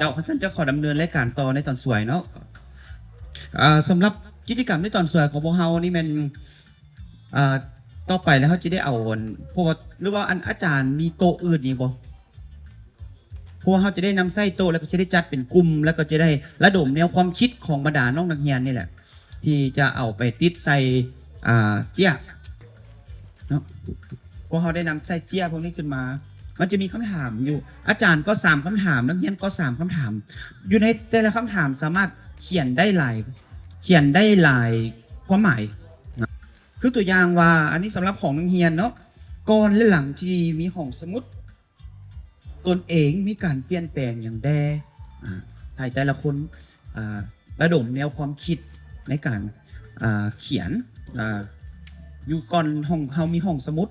ເຈົ້າ ຄັນຊັ້ນເຈົ້າຂໍດຳເນີນລາຍການຕໍ່ໃນຕອນສວຍເນາະ. ອ່າ ສຳລັບກິດຈະກຳໃນຕອນສວຍຂອງພວກເຮົານີ້ແມ່ນ ອ່າ ຕໍ່ໄປແລ້ວເຮົາຈະໄດ້ເອົາ ເພາະວ່າ ຫຼືວ່າອັນອາຈານມີໂຕະອື່ນອີກບໍ່? ເພາະວ່າເຮົາຈະໄດ້ນຳໃຊ້ໂຕະ ແລ້ວກໍຈະໄດ້ຈັດເປັນກຸ່ມ ແລ້ວກໍຈະໄດ້ລະດົມແນວຄວາມຄິດຂອງບັນດານ້ອງນັກຮຽນນີ້ແຫຼະ ທີ່ຈະເອົາໄປຕິດໃສ່ ອ່າ ເຈ້ຍເນາະ. ພວກເຮົາໄດ້ນຳໃຊ້ເຈ້ຍພວກນີ້ຂຶ້ນມາ ມັນຈະມີຄຳຖາມຢູ່ ອາຈານກໍສາມຄຳຖາມ ນັກຮຽນກໍສາມຄຳຖາມ ຢູ່ໃນແຕ່ລະຄຳຖາມສາມາດຂຽນໄດ້ຫຼາຍ ຂຽນໄດ້ຫຼາຍຄວາມໝາຍນະ. ຄືຕົວຢ່າງວ່າ ອັນນີ້ສຳລັບຂອງນັກຮຽນເນາະ ກ່ອນ ແລະ ຫຼັງທີ່ມີຫ້ອງສະໝຸດ ຕົນເອງມີການປ່ຽນແປງຫຍັງແດ່? ອາ ໃຫ້ແຕ່ລະຄົນ ອາ ລະດົມແນວຄວາມຄິດໃນການ ອາ ຂຽນ ອາ ຢູ່ກ່ອນຫ້ອງ ເຮົາມີຫ້ອງສະໝຸດ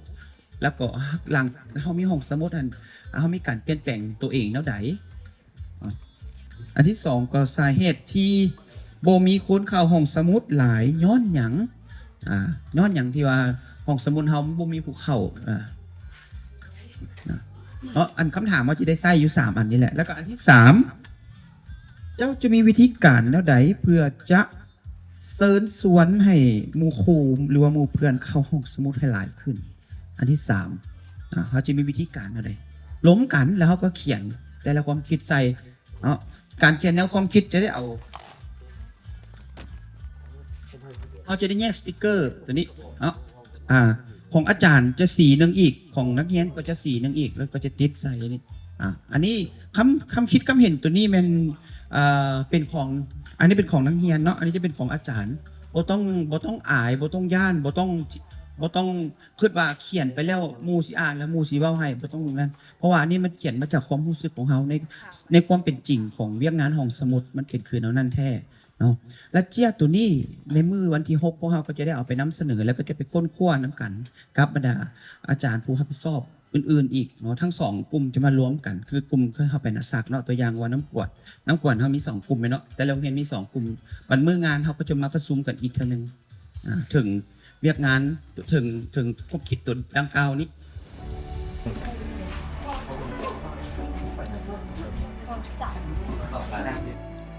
ແລ້ວກໍຫຼັງເຮົາມີຫ້ອງສະໝຸດຫັ້ນ ເຮົາມີການປ່ຽນແປງຕົວເອງແນວໃດ? ອາ ອັນທີສອງ ກໍສາເຫດທີ່ບໍ່ມີຄົນເຂົ້າຫ້ອງສະໝຸດຫຼາຍຍ້ອນຫຍັງ? ອາ ຍ້ອນຫຍັງທີ່ວ່າຫ້ອງສະໝຸດເຮົາມັນບໍ່ມີຜູ້ເຂົ້າ? ອາ ເນາະ ອັນຄຳຖາມເຮົາຈະໄດ້ໃຊ້ຢູ່ສາມອັນນີ້ແຫຼະ. ແລ້ວກໍອັນທີສາມ ເຈົ້າຈະມີວິທີການແນວໃດເພື່ອຈະເຊີນຊວນໃຫ້ໝູ່ຄູ່ ຫຼືວ່າໝູ່ເພື່ອນເຂົ້າຫ້ອງສະໝຸດໃຫ້ຫຼາຍຂຶ້ນ? ອັນທີສາມ ອາ ເຮົາຈະມີວິທີການແນວໃດ? ລົມກັນ ແລ້ວເຮົາກໍຂຽນແຕ່ລະຄວາມຄິດໃສ່ເນາະ. ການຂຽນແນວຄວາມຄິດຈະໄດ້ເອົາ ເຮົາຈະໄດ້ແຍກສະຕິກເກີຕົວນີ້ເນາະ ອາ ຂອງອາຈານຈະສີໜຶ່ງອີກ ຂອງນັກຮຽນກໍຈະສີໜຶ່ງອີກ ແລ້ວກໍຈະຕິດໃສ່ນີ້. ອາ ອັນນີ້ຄຳ ຄຳຄິດຄຳເຫັນຕົວນີ້ແມ່ນ ເປັນຂອງ ອັນນີ້ເປັນຂອງນັກຮຽນເນາະ ອັນນີ້ຈະເປັນຂອງອາຈານ. ບໍ່ຕ້ອງ ບໍ່ຕ້ອງອາຍ ບໍ່ຕ້ອງຢ້ານ ບໍ່ຕ້ອງ ບໍ່ຕ້ອງຄິດວ່າຂຽນໄປແລ້ວໝູ່ຊິອ່ານ ແລ້ວໝູ່ຊິເວົ້າໃຫ້ ບໍ່ຕ້ອງນັ້ນ ເພາະວ່າອັນນີ້ມັນຂຽນມາຈາກຄວາມຮູ້ສຶກຂອງເຮົາ ໃນ ໃນຄວາມເປັນຈິງຂອງວຽກງານຫ້ອງສະໝຸດ ມັນເປັນຄືແນວນັ້ນແທ້ເນາະ. ແລະ ເຈ້ຍຕົວນີ້ ໃນມື້ວັນທີຫົກ ພວກເຮົາກໍຈະໄດ້ເອົາໄປນຳສະເໜີ ແລ້ວກໍຈະໄປຄົ້ນຄວ້ານຳກັນກັບບັນດາອາຈານຜູ້ຮັບຜິດຊອບ ອື່ນໆອີກເນາະ ທັງສອງກຸ່ມຈະມາລວມກັນ ຄືກຸ່ມທີ່ເຮົາໄປນະສັກເນາະ ຕົວຢ່າງວ່ານ້ຳກວດ ນ້ຳກວດເຮົາມີສອງກຸ່ມແມ່ນເນາະ ແຕ່ລະໂຮງຮຽນມີສອງກຸ່ມ ບັດມື້ງານເຮົາກໍຈະມາປະຊຸມກັນອີກເທື່ອໜຶ່ງ ອາ ເຖິງວຽກງານ ເຖິງ ເຖິງຄວາມຄິດຕົວດັ່ງກ່າວນີ້.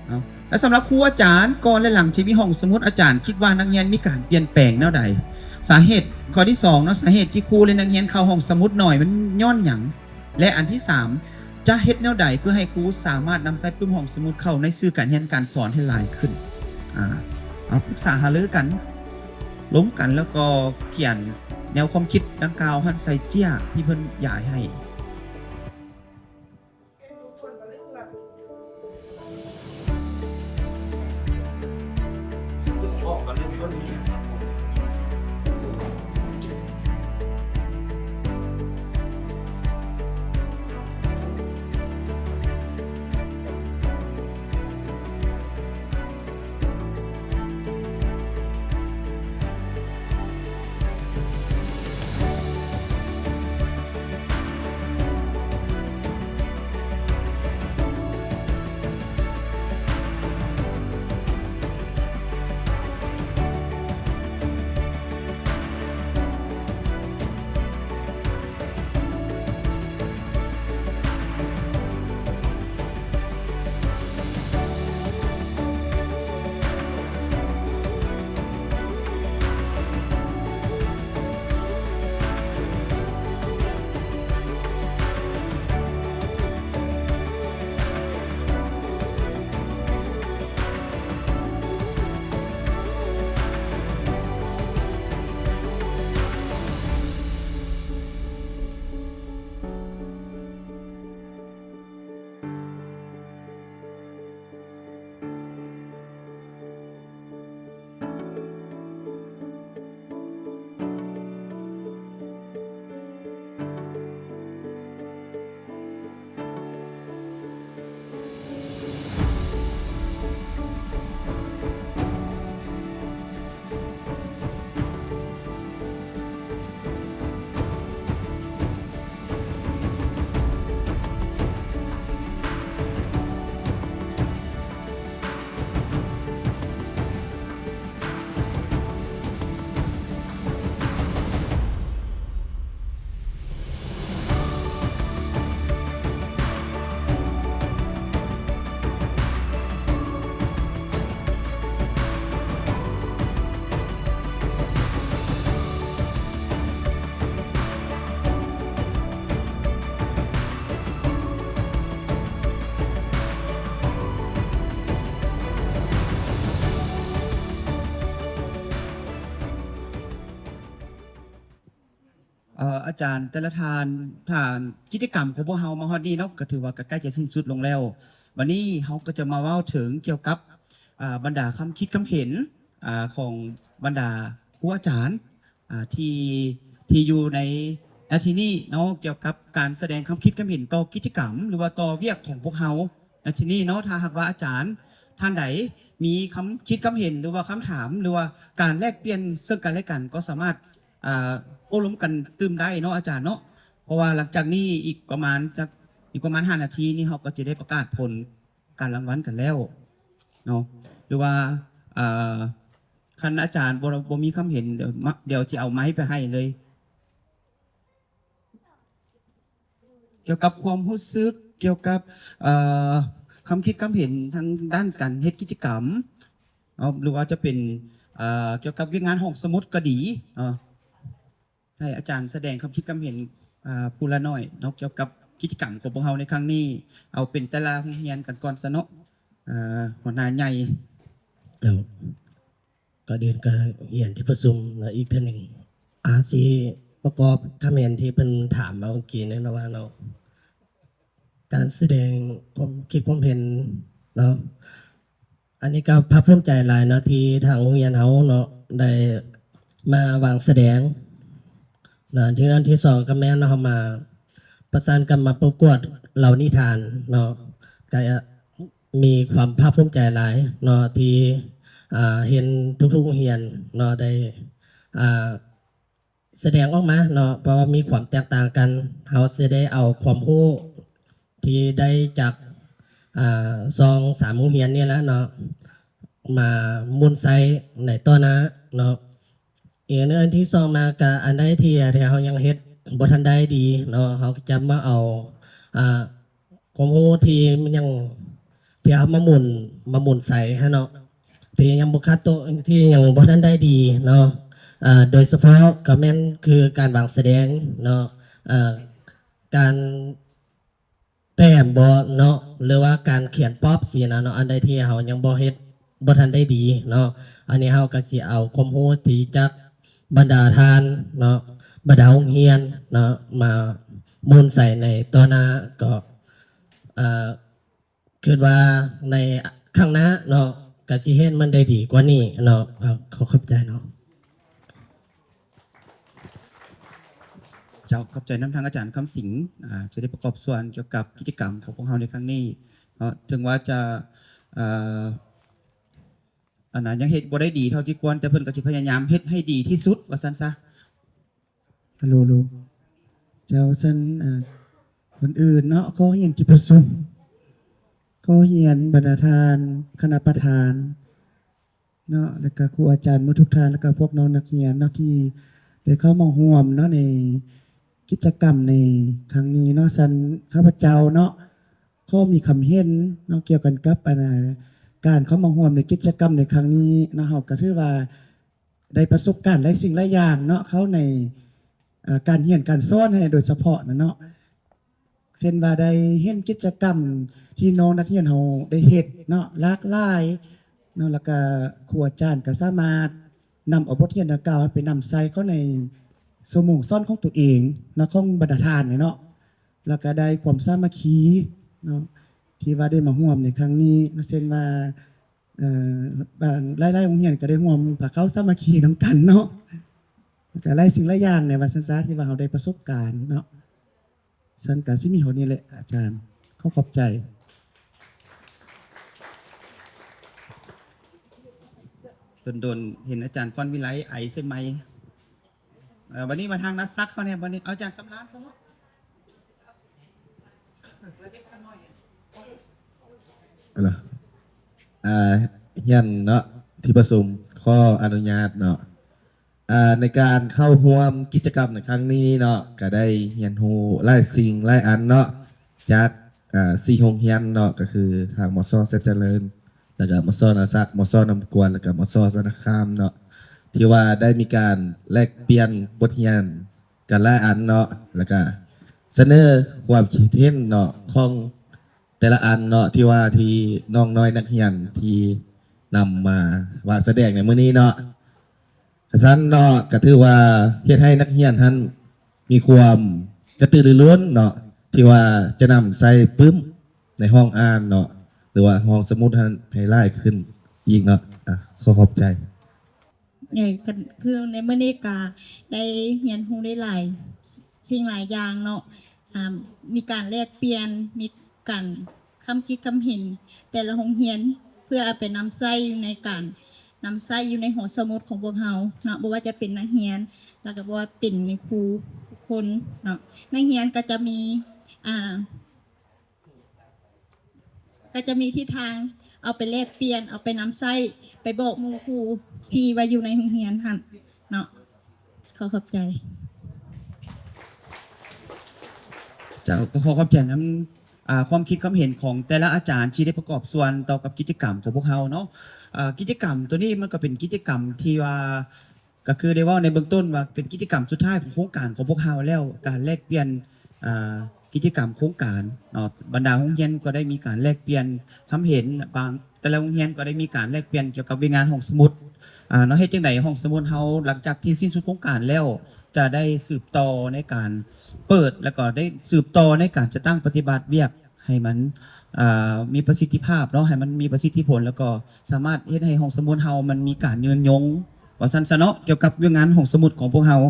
ເນາະ ແລະ ສຳລັບຄູອາຈານ ກ່ອນ ແລະ ຫຼັງທີ່ມີຫ້ອງສະໝຸດ ອາຈານຄິດວ່ານັກຮຽນມີການປ່ຽນແປງແນວໃດ? ສາເຫດ ຂໍ້ທີສອງເນາະ ສາເຫດທີ່ຄູ ແລະ ນັກຮຽນເຂົ້າຫ້ອງສະໝຸດໜ້ອຍ ມັນຍ້ອນຫຍັງ? ແລະ ອັນທີສາມ ຈະເຮັດແນວໃດເພື່ອໃຫ້ຄູສາມາດນຳໃຊ້ປຶ້ມຫ້ອງສະໝຸດເຂົ້າໃນສື່ການຮຽນການສອນໃຫ້ຫຼາຍຂຶ້ນ? ອາ ເອົາປຶກສາຫາລືກັນ ລົມກັນ ແລ້ວກໍຂຽນແນວຄວາມຄິດດັ່ງກ່າວຫັ້ນໃສ່ເຈ້ຍທີ່ເພິ່ນຢາຍໃຫ້. ເອີ ອາຈານແຕ່ລະທ່ານ ທ່ານ ກິດຈະກຳຂອງພວກເຮົາມາຮອດນີ້ເນາະ ກໍຖືວ່າກໍໃກ້ຈະສິ້ນສຸດລົງແລ້ວ. ບັດນີ້ເຮົາກໍຈະມາເວົ້າເຖິງກ່ຽວກັບ ອາ ບັນດາຄຳຄິດຄຳເຫັນ ອາ ຂອງບັນດາຄູອາຈານ ອາ ທີ່ ທີ່ຢູ່ໃນນາທີນີ້ເນາະ ກ່ຽວກັບການສະແດງຄຳຄິດຄຳເຫັນຕໍ່ກິດຈະກຳ ຫຼືວ່າຕໍ່ວຽກຂອງພວກເຮົາໃນທີ່ນີ້ເນາະ. ຖ້າຫາກວ່າອາຈານທ່ານໃດມີຄຳຄິດຄຳເຫັນ ຫຼືວ່າຄຳຖາມ ຫຼືວ່າການແລກປ່ຽນເຊິ່ງກັນແລະກັນ ກໍສາມາດ ອາ ໂອ້ລົມກັນຕື່ມໄດ້ເນາະອາຈານເນາະ. ເພາະວ່າຫຼັງຈາກນີ້ອີກປະມານຈັກ ອີກປະມານຫ້ານາທີນີ້ ເຮົາກໍຈະໄດ້ປະກາດຜົນການລາງວັນກັນແລ້ວເນາະ ຫຼືວ່າ ອາ ຄັນອາຈານບໍ່ ບໍ່ມີຄຳເຫັນ ດຽວມາ ດຽວຊິເອົາໄມໄປໃຫ້ເລີຍ. ກ່ຽວກັບຄວາມຮູ້ສຶກ ກ່ຽວກັບ ເອີ ຄຳຄິດຄຳເຫັນທາງດ້ານການເຮັດກິດຈະກຳເນາະ ຫຼືວ່າຈະເປັນ ເອີ ກ່ຽວກັບວຽກງານຫ້ອງສະໝຸດກໍດີເນາະ ໃຫ້ອາຈານສະແດງຄຳຄິດຄຳເຫັນ ອາ ຜູ້ລະໜ້ອຍເນາະ ກ່ຽວກັບກິດຈະກຳຂອງພວກເຮົາໃນຄັ້ງນີ້. ເອົາເປັນແຕ່ລະໂຮງຮຽນກັນກ່ອນຊະເນາະ ອາ ຫົວໜ້າໃຫຍ່. ເຈົ້າ. ກ່ອນອື່ນກໍຮຽນທີ່ປະຊຸມເນາະ ອີກເທື່ອໜຶ່ງ ອາ ຊິປະກອບຄຳເຫັນທີ່ເພິ່ນຖາມມາເມື່ອກີ້ນີ້ເນາະ ວ່າເນາະ ການສະແດງຄວາມຄິດຄວາມເຫັນເນາະ. ອັນນີ້ກໍພາກພູມໃຈຫຼາຍເນາະ ທີ່ທາງໂຮງຮຽນເຮົາເນາະ ໄດ້ມາວາງສະແດງເນາະ. ທີ່ອັນທີສອງກໍແມ່ນເນາະ ເຮົາມາປະສານກັບມາປະກວດເລົ່ານິທານເນາະ ກໍ ມີຄວາມພາກພູມໃຈຫຼາຍເນາະ ທີ່ ອ່າ ເຫັນທຸກໆໂຮງຮຽນເນາະ ໄດ້ ອ່າ ສະແດງອອກມາເນາະ ເພາະວ່າມີຄວາມແຕກຕ່າງກັນ. ເຮົາຊິໄດ້ເອົາຄວາມຮູ້ທີ່ໄດ້ຈາກ ອ່າ ສອງສາມໂຮງຮຽນນີ້ແຫຼະເນາະ ມາໝູນໃສ່ໃນຕໍ່ໜ້າເນາະ. ອີກອັນທີສອງມາກະ ອັນໃດທີ່ ທີ່ເຮົາຍັງເຮັດບໍ່ທັນໄດ້ດີເນາະ ເຮົາກໍຈະມາເອົາ ອ່າ ຄວາມຮູ້ທີ່ມັນຍັງ ທີ່ເຮົາມາໝູນ ມາໝູນໃສ່ຫັ້ນເນາະ ທີ່ຍັງບໍ່ຂາດຕົວ ທີ່ຍັງບໍ່ທັນໄດ້ດີເນາະ. ເອີ ໂດຍສະເພາະກໍແມ່ນຄືການວາງສະແດງເນາະ ເອີ ການ ແຕ້ມບໍເນາະ ຫຼືວ່າການຂຽນປອບຊີ້ນະເນາະ ອັນໃດທີ່ເຮົາຍັງບໍ່ເຮັດ ບໍ່ທັນໄດ້ດີເນາະ ອັນນີ້ເຮົາກໍຊິເອົາຄວາມຮູ້ທີ່ຈາກບັນດາທ່ານເນາະ ບັນດາໂຮງຮຽນເນາະ ມາໝູນໃສ່ໃນຕໍ່ໜ້າ ກໍ ເອີ ຄິດວ່າໃນຄັ້ງໜ້າເນາະ ກໍຊິເຮັດມັນໄດ້ດີກວ່ານີ້ເນາະ. ເອົາ ຂໍຂອບໃຈເນາະ. ເຈົ້າ ຂອບໃຈນຳທາງອາຈານຄຳສິງ ອາ ຈະໄດ້ປະກອບສ່ວນກ່ຽວກັບກິດຈະກຳຂອງພວກເຮົາໃນຄັ້ງນີ້ເນາະ ເຖິງວ່າຈະ ເອີ ອັນນະ ຍັງເຮັດບໍ່ໄດ້ດີເທົ່າທີ່ຄວນ ແຕ່ເພິ່ນກໍຊິພະຍາຍາມເຮັດໃຫ້ດີທີ່ສຸດ ວ່າຊັ້ນຊະ. ຮັລໂຫຼ ເຈົ້າ ຊັ້ນ ອາ ຄົນອື່ນເນາະ ຂໍຮຽນທີ່ປະຊຸມ ຂໍຮຽນບັນດາທ່ານຄະນະປະທານ ເນາະ ແລ້ວກະຄູອາຈານໝົດທຸກທ່ານ ແລ້ວກະພວກນ້ອງນັກຮຽນເນາະ ທີ່ໄດ້ເຂົ້າມາຮ່ວມເນາະ ໃນກິດຈະກຳໃນຄັ້ງນີ້ເນາະ. ຊັ້ນຂ້າພະເຈົ້າເນາະ ຂໍມີຄຳເຫັນເນາະ ກ່ຽວກັນກັບ ອັນ ອາ ການເຂົ້າມາຮ່ວມໃນກິດຈະກຳໃນຄັ້ງນີ້ເນາະ ເຮົາກະຖືວ່າໄດ້ປະສົບການຫຼາຍສິ່ງຫຼາຍຢ່າງເນາະ ເຂົ້າໃນ ເອີ ການຮຽນການສອນຫັ້ນແຫຼະ ໂດຍສະເພາະນະເນາະ ເຊັ່ນວ່າໄດ້ເຫັນກິດຈະກຳທີ່ນ້ອງນັກຮຽນເຮົາໄດ້ເຮັດເນາະ ຫຼາກຫຼາຍເນາະ ແລ້ວກະຄູອາຈານກໍສາມາດນຳເອົາບົດຮຽນດັ່ງກ່າວໄປນຳໃຊ້ເຂົ້າໃນຊົ່ວໂມງສອນຂອງຕົວເອງເນາະ ຂອງບັນດາທ່ານນີ້ເນາະ ແລ້ວກະໄດ້ຄວາມສາມັກຄີເນາະ ທີ່ວ່າໄດ້ມາຮ່ວມໃນຄັ້ງນີ້ເນາະ ເຊັ່ນວ່າ ເອີ ບາງ ຫຼາຍໆໂຮງຮຽນກໍໄດ້ຮ່ວມພາເຂົ້າສາມັກຄີນຳກັນເນາະ ແລ້ວກໍຫຼາຍສິ່ງຫຼາຍຢ່າງໃນວັດສັນຊາທີ່ວ່າເຮົາໄດ້ປະສົບການເນາະ. ຊັ້ນກໍຊິມີເທົ່ານີ້ແຫຼະອາຈານ ຂໍຂອບໃຈ. ດົນໆເຫັນອາຈານຄອນວິໄລໄອໃສ່ໄມ. ເອີ ບັດນີ້ມາທາງນາສັກເຮົາແດ່ ບັດນີ້ເອົາຈາກສຳລານຊະເນາະ. ເນາະ ອ່າ ຮຽນເນາະ ທີ່ປະຊຸມ ຂໍອະນຸຍາດເນາະ ອ່າ ໃນການເຂົ້າຮ່ວມກິດຈະກຳໃນຄັ້ງນີ້ເນາະ ກະໄດ້ຮຽນຮູ້ຫຼາຍສິ່ງຫຼາຍອັນເນາະ ຈາກ ອ່າ ສີ່ໂຮງຮຽນເນາະ ກະຄືທາງ ມສ ແສນຈະເລີນ ແລ້ວກະ ມສ ນາສັກ ມສ ນຳກວນ ແລ້ວກະ ມສ ຊະນະຄາມເນາະ ທີ່ວ່າໄດ້ມີການແລກປ່ຽນບົດຮຽນກັນຫຼາຍອັນເນາະ ແລ້ວກະສະເໜີຄວາມຄິດເຫັນເນາະ ຂອງແຕ່ລະອັນເນາະ ທີ່ວ່າທີ່ນ້ອງນ້ອຍນັກຮຽນທີ່ນຳມາວາງສະແດງໃນມື້ນີ້ເນາະ. ກະຊັ້ນເນາະ ກະຖືວ່າເຮັດໃຫ້ນັກຮຽນຫັ້ນ ມີຄວາມກະຕືລືລົ້ນເນາະ ທີ່ວ່າຈະນຳໃຊ້ປຶ້ມໃນຫ້ອງອ່ານເນາະ ຫຼືວ່າຫ້ອງສະໝຸດຫັ້ນໃຫ້ຫຼາຍຂຶ້ນອີກເນາະ. ອາ ຂໍຂອບໃຈ. ເອີ ຄັນ ຄືໃນມື້ນີ້ກະໄດ້ຮຽນຮູ້ໄດ້ຫຼາຍສິ່ງຫຼາຍຢ່າງເນາະ ອາ ມີການແລກປ່ຽນ ມີການຄຳຄິດຄຳເຫັນແຕ່ລະໂຮງຮຽນ ເພື່ອເອົາໄປນຳໃຊ້ຢູ່ໃນການ ນຳໃຊ້ຢູ່ໃນຫໍສະໝຸດຂອງພວກເຮົາເນາະ ບໍ່ວ່າຈະເປັນນັກຮຽນ ແລ້ວກໍບໍ່ວ່າເປັນແມ່ຄູທຸກຄົນເນາະ. ນັກຮຽນກໍຈະມີ ອາ ກໍຈະມີທິດທາງເອົາໄປແລກປ່ຽນ ເອົາໄປນຳໃຊ້ ໄປບອກໝູ່ຄູທີ່ວ່າຢູ່ໃນໂຮງຮຽນຫັ້ນເນາະ. ຂໍຂອບໃຈ. ເຈົ້າ ກໍຂໍຂອບໃຈນຳ ອາ ຄວາມຄິດຄວາມເຫັນຂອງແຕ່ລະອາຈານທີ່ໄດ້ປະກອບສ່ວນຕໍ່ກັບກິດຈະກຳຂອງພວກເຮົາເນາະ. ອາ ກິດຈະກຳໂຕນີ້ມັນກໍເປັນກິດຈະກຳທີ່ວ່າ ກໍຄືໄດ້ເວົ້າໃນເບື້ອງຕົ້ນວ່າເປັນກິດຈະກຳສຸດທ້າຍຂອງໂຄງການຂອງພວກເຮົາແລ້ວ ການແລກປ່ຽນ ອາ ກິດຈະກຳໂຄງການເນາະ. ບັນດາໂຮງຮຽນກໍໄດ້ມີການແລກປ່ຽນຄຳເຫັນ ບາງ ແຕ່ລະໂຮງຮຽນກໍໄດ້ມີການແລກປ່ຽນກ່ຽວກັບວຽກງານຫ້ອງສະໝຸດ ອາ ເນາະ. ເຮັດຈັ່ງໃດຫ້ອງສະໝຸດເຮົາ ຫຼັງຈາກທີ່ສິ້ນສຸດໂຄງການແລ້ວ ຈະໄດ້ສືບຕໍ່ໃນການເປີດ ແລ້ວກໍໄດ້ສືບຕໍ່ໃນການຈັດຕັ້ງປະຕິບັດວຽກ ໃຫ້ມັນ ເອີ ມີປະສິດທິພາບເນາະ ໃຫ້ມັນມີປະສິດທິຜົນ ແລ້ວກໍສາມາດເຮັດໃຫ້ຫ້ອງສະໝຸດເຮົາມັນມີການຍືນຍົງ ວ່າຊັ້ນຊະເນາະ ກ່ຽວກັບວຽກງານຫ້ອງສະໝຸດຂອງພວກເຮົາ.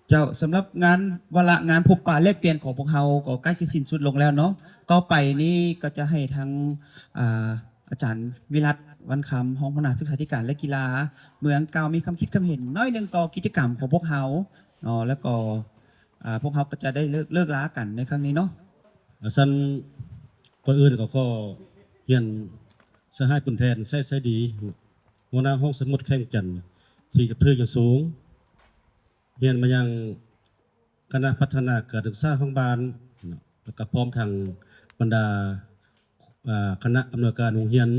ເຈົ້າ ສຳລັບງານ ວາລະງານພົບປະແລກປ່ຽນຂອງພວກເຮົາກໍໃກ້ຊິສິ້ນສຸດລົງແລ້ວເນາະ. ຕໍ່ໄປນີ້ກໍຈະໃຫ້ທາງ ອາ ອາຈານວິລັດ ວັນຄຳ ຮອງຫົວໜ້າສຶກສາທິການ ແລະ ກິລາເມືອງ ກ່າວມີຄຳຄິດຄຳເຫັນໜ້ອຍໜຶ່ງຕໍ່ກິດຈະກຳຂອງພວກເຮົາເນາະ ແລ້ວກໍ ອາ ພວກເຮົາກໍຈະໄດ້ເລີກ ເລີກລາກັນໃນຄັ້ງນີ້ເນາະ. ອາ ຊັ້ນ ກ່ອນອື່ນກໍຂໍຮຽນສະຫາຍບຸນແທນ ໄຊ ໄຊດີ ຫົວໜ້າຫ້ອງສະໝຸດແຂວງວຽງຈັນ ທີ່ນັບຖືຢ່າງສູງ ຮຽນມາຍັງຄະນະພັດທະນາການສຶກສາຂອງບ້ານເນາະ ແລ້ວກໍພ້ອມທັງບັນດາ ອາ ຄະນະອຳນວຍການໂຮງຮຽນ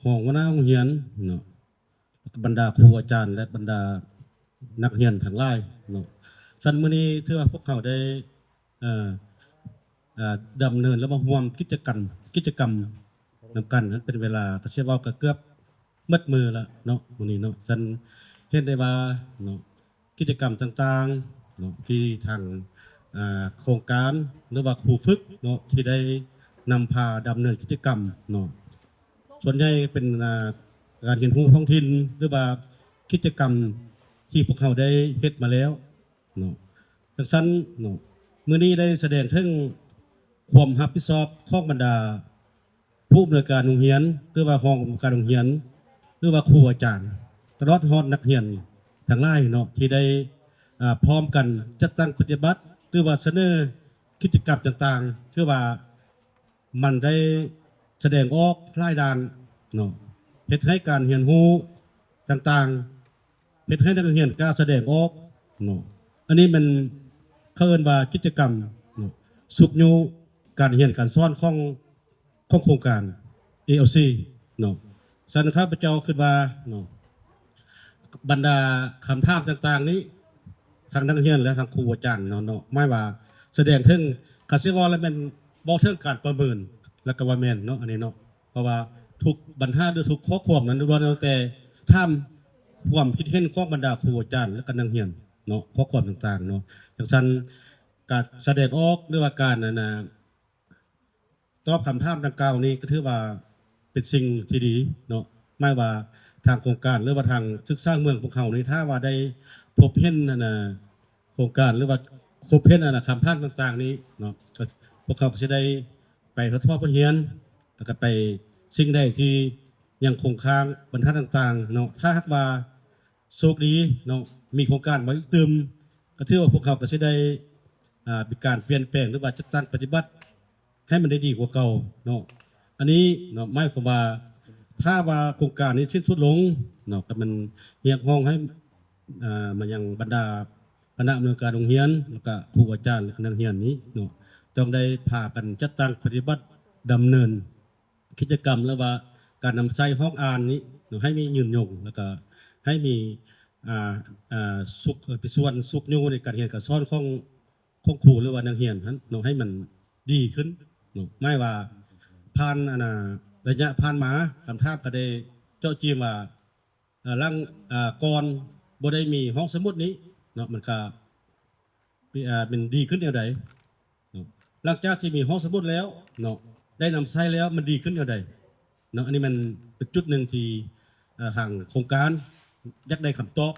ຮອງຫົວໜ້າໂຮງຮຽນເນາະ ແລ້ວກໍບັນດາຄູອາຈານ ແລະ ບັນດານັກຮຽນທັງຫຼາຍເນາະ. ຊັ້ນມື້ນີ້ຖືວ່າພວກເຮົາໄດ້ ເອີ ເອີ ດຳເນີນ ແລະ ມາຮ່ວມກິດຈະກຳ ກິດຈະກຳນຳກັນ ເປັນເວລາ ກໍຊິເວົ້າກໍເກືອບໝົດມື້ລະເນາະ ມື້ນີ້ເນາະ. ຊັ້ນເຫັນໄດ້ວ່າເນາະ ກິດຈະກຳຕ່າງໆເນາະ ທີ່ທາງ ອາ ໂຄງການ ຫຼືວ່າຄູຝຶກເນາະ ທີ່ໄດ້ນຳພາດຳເນີນກິດຈະກຳເນາະ ສ່ວນໃຫຍ່ເປັນ ອາ ການຮຽນຮູ້ທ້ອງຖິ່ນ ຫຼືວ່າກິດຈະກຳທີ່ພວກເຮົາໄດ້ເຮັດມາແລ້ວເນາະ. ຈັ່ງຊັ້ນເນາະ ມື້ນີ້ໄດ້ສະແດງເຖິງຄວາມຮັບຜິດຊອບຂອງບັນດາ ຜູ້ອຳນວຍການໂຮງຮຽນ ຫຼືວ່າຮອງອຳນວຍການໂຮງຮຽນ ຫຼືວ່າຄູອາຈານ ຕະຫຼອດຮອດນັກຮຽນທັງຫຼາຍເນາະ ທີ່ໄດ້ ອາ ພ້ອມກັນຈັດຕັ້ງປະຕິບັດ ຫຼືວ່າສະເໜີກິດຈະກຳຕ່າງໆ ຖືວ່າມັນໄດ້ສະແດງອອກຫຼາຍດ້ານເນາະ ເຮັດໃຫ້ການຮຽນຮູ້ຕ່າງໆ ເຮັດໃຫ້ນັກຮຽນກ້າສະແດງອອກເນາະ. ອັນນີ້ແມ່ນເຂົາເອີ້ນວ່າກິດຈະກຳເນາະ ຊຸກຍູ້ການຮຽນການສອນຂອງ ຂອງໂຄງການ ເອແອລຊີ ເນາະ. ຊັ້ນຂ້າພະເຈົ້າຄິດວ່າເນາະ ບັນດາຄຳຖາມຕ່າງໆນີ້ ທັງນັກຮຽນ ແລະ ທັງຄູອາຈານເນາະ ເນາະ ໝາຍວ່າສະແດງເຖິງ ຄັນຊິເວົ້າແລ້ວແມ່ນເວົ້າເຖິງການປະເມີນ ແລ້ວກໍວ່າແມ່ນເນາະ ອັນນີ້ເນາະ ເພາະວ່າທຸກບັນຫາ ຫຼື ທຸກຂໍ້ຄວາມນັ້ນ ລ້ວນແລ້ວແຕ່ຖາມຄວາມຄິດເຫັນຂອງບັນດາຄູອາຈານ ແລະ ກໍນັກຮຽນເນາະ ຂໍ້ຄວາມຕ່າງໆເນາະ. ຈັ່ງຊັ້ນ ການສະແດງອອກ ຫຼືວ່າການ ອັນນ່າ ຕອບຄຳຖາມດັ່ງກ່າວນີ້ ກໍຖືວ່າເປັນສິ່ງທີ່ດີເນາະ. ໝາຍວ່າທາງໂຄງການ ຫຼືວ່າທາງສຶກສາເມືອງພວກເຮົານີ້ ຖ້າວ່າໄດ້ພົບເຫັນ ອັນນ່າ ໂຄງການ ຫຼືວ່າພົບເຫັນ ອັນນ່າ ຄຳຖາມຕ່າງໆນີ້ເນາະ ກໍພວກເຮົາກໍຊິໄດ້ໄປທົດສອບບົດຮຽນ ແລ້ວກໍໄປສິ່ງໃດທີ່ຍັງຄົງຄ້າງບັນຫາຕ່າງໆເນາະ. ຖ້າຫາກວ່າໂຊກດີເນາະ ມີໂຄງການມາອີກຕື່ມ ກໍຖືວ່າພວກເຮົາກໍຊິໄດ້ ອ່າ ມີການປ່ຽນແປງ ຫຼືວ່າຈັດຕັ້ງປະຕິບັດ ໃຫ້ມັນໄດ້ດີກວ່າເກົ່າເນາະ. ອັນນີ້ເນາະ ໝາຍຄວາມວ່າ ຖ້າວ່າໂຄງການນີ້ສິ້ນສຸດລົງເນາະ ກໍແມ່ນຮຽກຮ້ອງໃຫ້ ອ່າ ມາຍັງບັນດາຄະນະອຳນວຍການໂຮງຮຽນ ແລ້ວກະຄູອາຈານ ແລະ ນັກຮຽນນີ້ເນາະ ຕ້ອງໄດ້ພາກັນຈັດຕັ້ງປະຕິບັດ ດຳເນີນກິດຈະກຳ ຫຼືວ່າການນຳໃຊ້ຫ້ອງອ່ານນີ້ເນາະ ໃຫ້ມີຍືນຍົງ ແລ້ວກະໃຫ້ມີ ອ່າ ອ່າ ຊຸກ ເອີ ເປັນສ່ວນຊຸກຍູ້ໃນການຮຽນການສອນຂອງ ຂອງຄູ ຫຼືວ່ານັກຮຽນຫັ້ນເນາະ ໃຫ້ມັນດີຂຶ້ນເນາະ. ໝາຍວ່າຜ່ານ ອັນນ່າ ໄລຍະຜ່ານມາ ຄຳຖາມກໍໄດ້ເຈາະຈີ້ມວ່າ ເອີ ຫຼັງ ເອີ ກ່ອນບໍ່ໄດ້ມີຫ້ອງສະໝຸດນີ້ເນາະ ມັນກໍ ເປັນ ເປັນດີຂຶ້ນແນວໃດເນາະ? ຫຼັງຈາກທີ່ມີຫ້ອງສະໝຸດແລ້ວເນາະ ໄດ້ນຳໃຊ້ແລ້ວ ມັນດີຂຶ້ນແນວໃດເນາະ? ອັນນີ້ມັນເປັນຈຸດໜຶ່ງທີ່ ເອີ ທາງໂຄງການຢາກໄດ້ຄຳຕອບ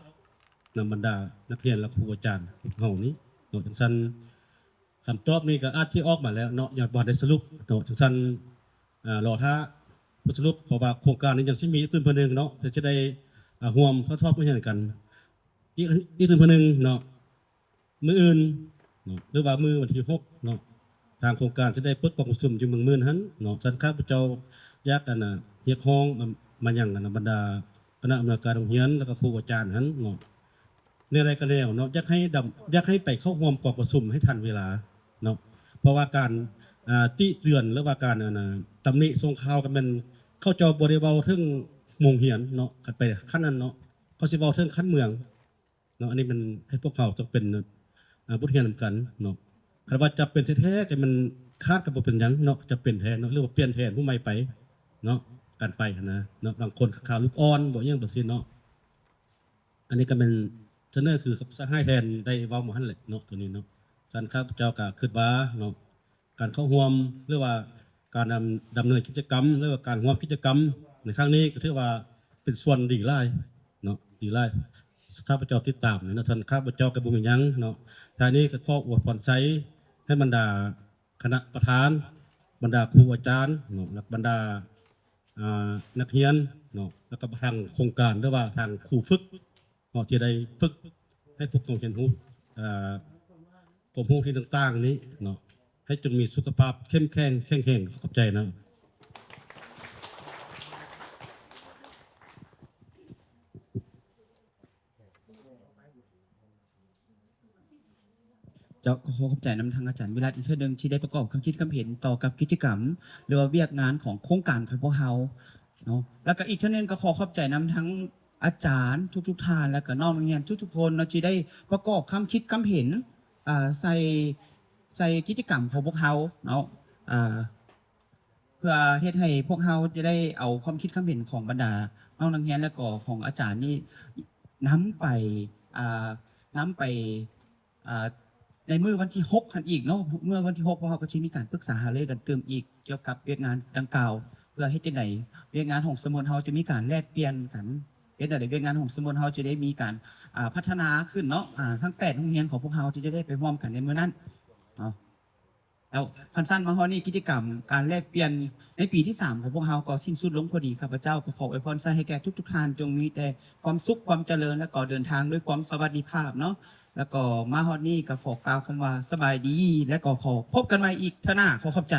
ນຳບັນດານັກຮຽນ ແລະ ຄູອາຈານພວກເຮົານີ້ເນາະ. ຈັ່ງຊັ້ນ ຄຳຕອບນີ້ກໍອາດຊິອອກມາແລ້ວເນາະ ຍັງບໍ່ໄດ້ສະຫຼຸບເນາະ. ຈັ່ງຊັ້ນ ອາ ລໍຖ້າບົດສະຫຼຸບ ເພາະວ່າໂຄງການນີ້ຍັງຊິມີອີກຕື່ມເທື່ອໜຶ່ງເນາະ ທີ່ຈະໄດ້ ອາ ຮ່ວມທົດສອບຮ່ວມຮຽນກັນ ອີກ ອີກຕື່ມເທື່ອໜຶ່ງເນາະ. ມື້ອື່ນເນາະ ຫຼືວ່າມື້ວັນທີຫົກເນາະ ທາງໂຄງການຈະໄດ້ເປີດກອງປະຊຸມຢູ່ເມືອງໝື່ນຫັ້ນເນາະ. ຊັ້ນຂ້າພະເຈົ້າຢາກ ອັນນ່າ ຮຽກຮ້ອງມາ ມາຍັງ ອັນນ່າ ບັນດາຄະນະອຳນວຍການໂຮງຮຽນ ແລ້ວກໍຄູອາຈານຫັ້ນເນາະ ແນວໃດກໍແນວເນາະ ຢາກໃຫ້ດຳ ຢາກໃຫ້ໄປເຂົ້າຮ່ວມກອງປະຊຸມໃຫ້ທັນເວລາເນາະ. ເພາະວ່າການ ອາ ຕິເຕືອນ ຫຼືວ່າການ ອັນນ່າ ຕຳໜິສົ່ງຂ່າວ ກໍແມ່ນເຂົາເຈົ້າບໍ່ໄດ້ເວົ້າເຖິງໂຮງຮຽນເນາະ. ຄັນໄປຂັ້ນນັ້ນເນາະ ເຂົາຊິເວົ້າເຖິງຂັ້ນເມືອງເນາະ. ອັນນີ້ມັນໃຫ້ພວກເຮົາຕ້ອງເປັນ ອາ ບົດຮຽນນຳກັນເນາະ. ຄັນວ່າຈຳເປັນແທ້ໆ ກໍມັນຂາດກໍບໍ່ເປັນຫຍັງເນາະ ຈຳເປັນແທ້ເນາະ ຫຼືວ່າປ່ຽນແຜນຜູ້ໃໝ່ໄປເນາະ ການໄປຫັ້ນນະເນາະ. ບາງຄົນຂາວລູກອ່ອນບໍ່ ອີ່ຫຍັງແບບຊີ້ເນາະ. ອັນນີ້ກໍແມ່ນສະເໜີຄືສະຫາຍແທນໄດ້ເວົ້າມາຫັ້ນແຫຼະເນາະ ໂຕນີ້ເນາະ. ຊັ້ນຂ້າພະເຈົ້າກໍຄິດວ່າເນາະ ການເຂົ້າຮ່ວມ ຫຼືວ່າການດຳ ດຳເນີນກິດຈະກຳ ຫຼືວ່າການຮ່ວມກິດຈະກຳໃນຄັ້ງນີ້ ກໍຖືວ່າເປັນສ່ວນດີຫຼາຍເນາະ ດີຫຼາຍ. ຂ້າພະເຈົ້າຕິດຕາມນີ້ເນາະ ທ່ານ ຂ້າພະເຈົ້າກໍບໍ່ມີຫຍັງເນາະ. ທ້າຍນີ້ກໍຂໍອວຍພອນໄຊໃຫ້ບັນດາຄະນະປະທານ, ບັນດາຄູອາຈານເນາະ ແລະ ບັນດາ ອ່າ ນັກຮຽນເນາະ ແລ້ວກໍທາງໂຄງການ ຫຼືວ່າທາງຄູຝຶກເນາະ ທີ່ໄດ້ຝຶກໃຫ້ພວກເຮົາຮຽນຮູ້ ເອີ ຄວາມຮູ້ທີ່ຕ່າງໆນີ້ເນາະ ໃຫ້ຈົ່ງມີສຸຂະພາບເຂັ້ມແຂງ ແຂງແຮງ. ຂອບໃຈນະ. ເຈົ້າ ກໍຂໍຂອບໃຈນຳທາງອາຈານວິລັດອີກເທື່ອໜຶ່ງ ທີ່ໄດ້ປະກອບຄຳຄິດຄຳເຫັນຕໍ່ກັບກິດຈະກຳ ຫຼືວ່າວຽກງານຂອງໂຄງການຂອງພວກເຮົາເນາະ. ແລ້ວກໍອີກເທື່ອໜຶ່ງກໍຂໍຂອບໃຈນຳທັງອາຈານທຸກໆທ່ານ ແລ້ວກໍນ້ອງນັກຮຽນທຸກໆຄົນເນາະ ທີ່ໄດ້ປະກອບຄຳຄິດຄຳເຫັນ ອ່າ ໃສ່ ໃສ່ກິດຈະກຳຂອງພວກເຮົາເນາະ ອ່າ ເພື່ອເຮັດໃຫ້ພວກເຮົາຈະໄດ້ເອົາຄວາມຄິດຄວາມເຫັນຂອງບັນດານ້ອງນັກຮຽນ ແລະ ກໍຂອງອາຈານນີ້ນຳໄປ ອ່າ ນຳໄປ ອ່າ ໃນມື້ວັນທີຫົກຫັ້ນອີກເນາະ. ເມື່ອວັນທີຫົກ ພວກເຮົາກໍຊິມີການປຶກສາຫາລືກັນຕື່ມອີກ ກ່ຽວກັບວຽກງານດັ່ງກ່າວ ເພື່ອເຮັດຈັ່ງໃດວຽກງານຫ້ອງສະໝຸດເຮົາຈະມີການແລກປ່ຽນກັນ ເຮັດແນວໃດວຽກງານຫ້ອງສະໝຸດເຮົາຈະໄດ້ມີການ ອ່າ ພັດທະນາຂຶ້ນເນາະ. ອ່າ ທັງແປດໂຮງຮຽນຂອງພວກເຮົາທີ່ຈະໄດ້ໄປຮ່ວມກັນໃນມື້ນັ້ນເນາະ. ແລ້ວຄັນຊັ້ນມາຮອດນີ້ ກິດຈະກຳການແລກປ່ຽນໃນປີທີສາມຂອງພວກເຮົາກໍສິ້ນສຸດລົງພໍດີ. ຂ້າພະເຈົ້າກໍຂໍອວຍພອນໃສ່ໃຫ້ແກ່ທຸກໆທ່ານ ຈົ່ງມີແຕ່ຄວາມສຸກຄວາມຈະເລີນ ແລ້ວກໍເດີນທາງດ້ວຍຄວາມສະຫວັດດີພາບເນາະ. ແລ້ວກໍມາຮອດນີ້ກໍຂໍກ່າວຄຳວ່າສະບາຍດີ ແລະ ກໍຂໍພົບກັນໃໝ່ອີກເທື່ອໜ້າ. ຂໍຂອບໃຈ.